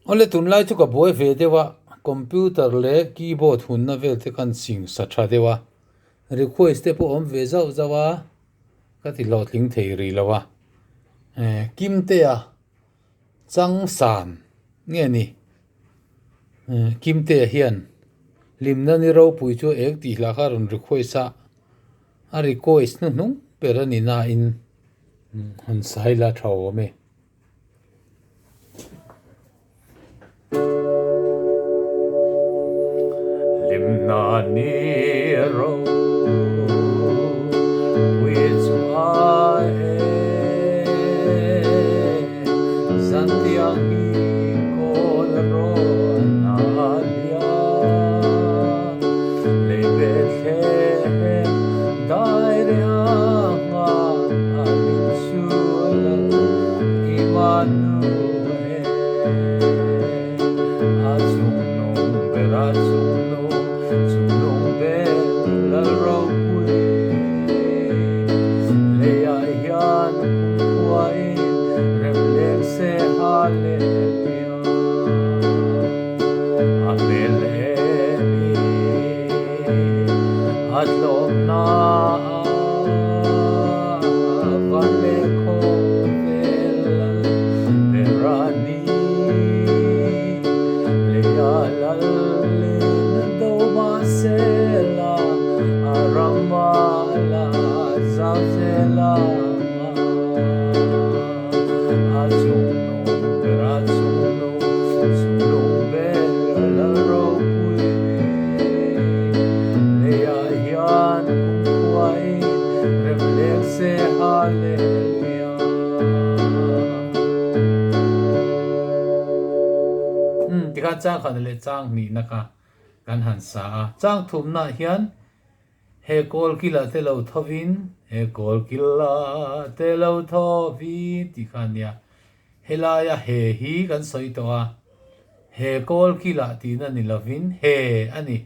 Awle tunlai chu ka buai ve deuh a, computer leh keyboard hunna vel te khan sing sa tha deuh a, request te pawh a awm ve zauh zauh a, ka ti hlawhtling thei rih lo a, Kimtea Changsan nge ni? Kimtea hian hlimna ni ropui chu eng tih hlah kha a rawn request a, a request hnuhnung ber a ni nain han sai la tha awm e. Hlimna ni ropui chu a e, zan tiang hi kawl rawn a lian. Lei Bethlehem dai reh anga a min chu lal Immanuel. A chungnung ber a chungnung, chungnung ber lal ropui. Leiah hian kumkhuain rem leng se Hallelujah. A hmel em i a tlawmna a van leh khawvel lal ber a ni. Leia lalin do mahsela a ram a la zau zel ang a. A chungnung ber a chungnung, chungnung ber lal ropui. Leiah hian kumkhuain rem leng se Hallelujah. Umm tikhan chang khat leh chang hnihna kha kan han sa a, chang thumnaah hian He kawl kila te lo thovin, he kawl kila te lo thovin tih kha a nia. Helaia he hi kan sawi tawh a, he kawl kila tihna ni lovin he a ni.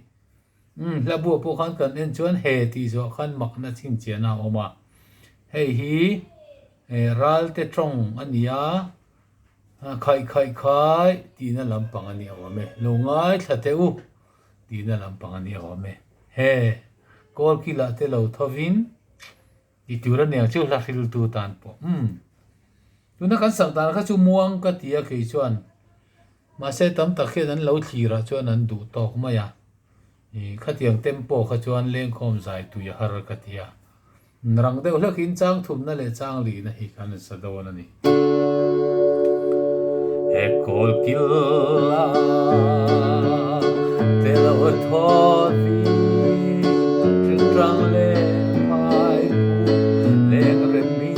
Umm, hla buah pawh khan kan en chuan he tih zawh khan makna chhinchhiahna a awm a. Hei hi ralte tawng a ni a, khaih khaih khai tihna lampang a ni awm e. Lo ngaithla teh u. Tihna lampang a ni awm e. He kawl kilah te lo thovin ti tur a niang chu hla hriltu tan pawh. Umm. Tuna kan sak dan kha chu muang ka ti a kei chuan mahse tam tak hian an lo thlirah chuan an duh tawk mai a. Ih khatiang tempo kha chuan lengkhawm zai tui a har ka ti a. Rang deuh hlakin chang thumna leh chang lihna hi kan sa dawn a ni. He kawl kil a te lo thaw vi ṭingṭang leh phai pu leng rem mi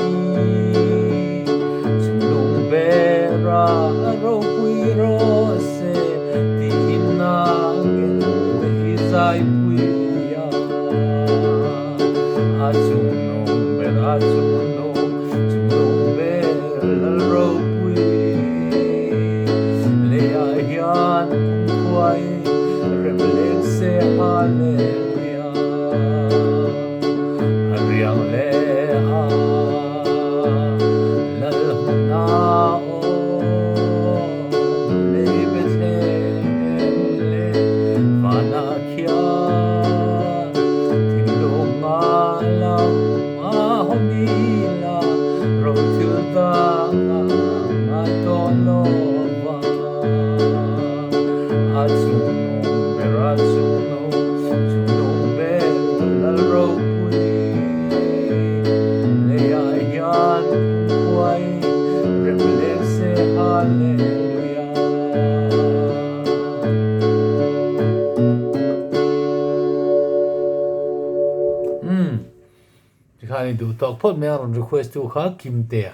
chunglung ber a ropui rawh se tiin a ngel hi zaipui a. A chungnung ber a chungnung, chungnung ber lal ropui. Leiah hian kumkhuain rem leng se Hallelujah. A riang leh a lal hmun a awm, lei Bethlehem leh vanah khian thinlung a lam a haw nila ro thil dang a ngai tawh lo va. A chungnung ber a chungnung, chungnung ber lal ropui. Leiah hian kumkhuain rem leng se Hallelujah. Umm tikhan i duh tawk phawt mai a rawn request tu kha Kimtea.